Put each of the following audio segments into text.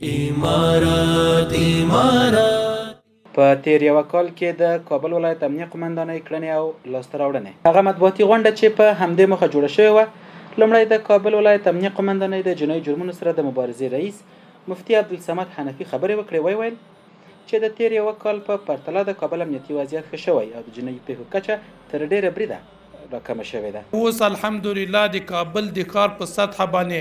امارات امارات. په تېر یوه کال کې د کابل ولایت امنیه قومندانۍ کړنې او لاسته راوړنې. هغه مطبوعاتي غونډه چې په همدې موخه جوړه شوې وه، لومړی د کابل ولایت امنیه قومندانۍ د جنایي جرمونو سره د مبارزې رئیس مفتي عبدالصمد حنفي خبرې وکړې، ویې ویل چې د تېر یوه کال په پرتله د کابل امنیتي وضعیت ښه شوی او د جنایي پېښو کچه تر ډېره بریده راکمه شوې ده. اوس الحمدلله د کابل د ښار په سطحه باندې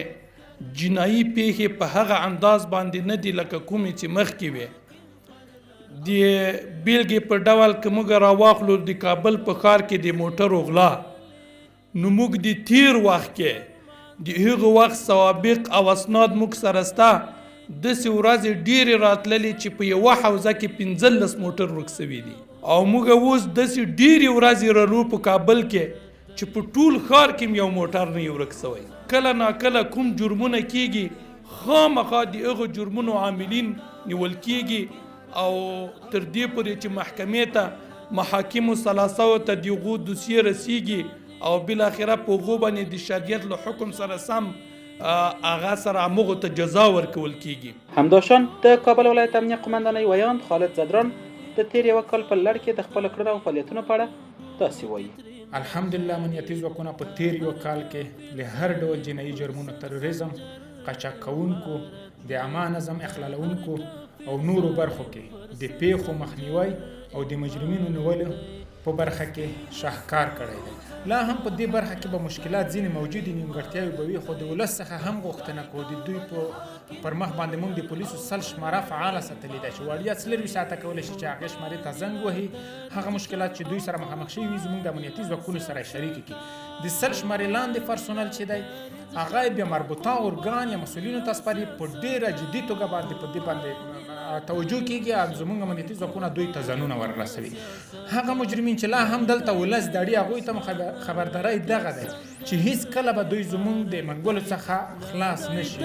جنایي پېښې په هغه انداز باندې نه دي لکه کومې چې مخکې وې. د بیلګې په ډول که موږ راواخلو د کابل په ښار کې د موټرو غلا، نو موږ د تیر وخت کې د هغه وخت سوابق او اسناد موږ سره سته، داسې ورځې ډېرې راتللې چې په یوه حوزه کې 15 موټر ورک سوي دي، او موږ اوس داسې ډېرې ورځې رلو په کابل کې چې په ټول ښار کې یو موټر نه ورک سوی. کله ناکله کوم جرمونه کیږي، خامخا د هغو جرمونو عاملین نیول کیږي او تر دې پورې چې محکمې ته محاکمو ثلاثو ته د هغو دوسیې رسیږي او بالاخره په هغو باندې د شریعت له حکم سره سم هغه سره همغو ته جزا ورکول کیږي. همداشان د کابل ولایت امنیه قومندانۍ ویاند خالد ځدران د تېر یوه کال په لړ کې د خپلو کړنو او فعالیتونو په اړه داسې وایي. الحمدلله امنیتي ځواکونه په تېر یوه کال کې له هر ډول جنایي جرمونو، تروریزم، قاچاق کوونکو، د عامه نظم اخلالوونکو او نورو برخو کې د پیښو مخنیوی او د مجرمینو نیولو په برخه کې شاهکار کړی دی. لا هم په دې برخه کې به مشکلات ځینې موجودې نیمګړتیاوې به وي، خو د ولس څخه هم غوښتنه کوو د دوی په پر مخ باندې موږ د پولیسو 100 شماره فعاله ساتلې ده چې وړیا 24 ساعته کولی شي چې هغې شمارې ته زنګ وهي، هغه مشکلات چې دوی سره مخامخ شوي وي زموږ د امنیتي ځواکونو سره شریکې کړي. د 100 شمارې لاندې پرسونل چې دی هغه بیا مربوطه ارګان یا مسؤلینو ته سپاري، په ډېره جدي توګه باندې په دې باندې توجه کیږي او زموږ امنیتي ځواکونه دوی ته ځانونه وررسوي. هغه مجرمین چې لا هم دلته ولس دړي هغوی ته خبرداری دغه دی چې هیڅ کله به دوی زموږ د منګولو څخه خلاص نشي.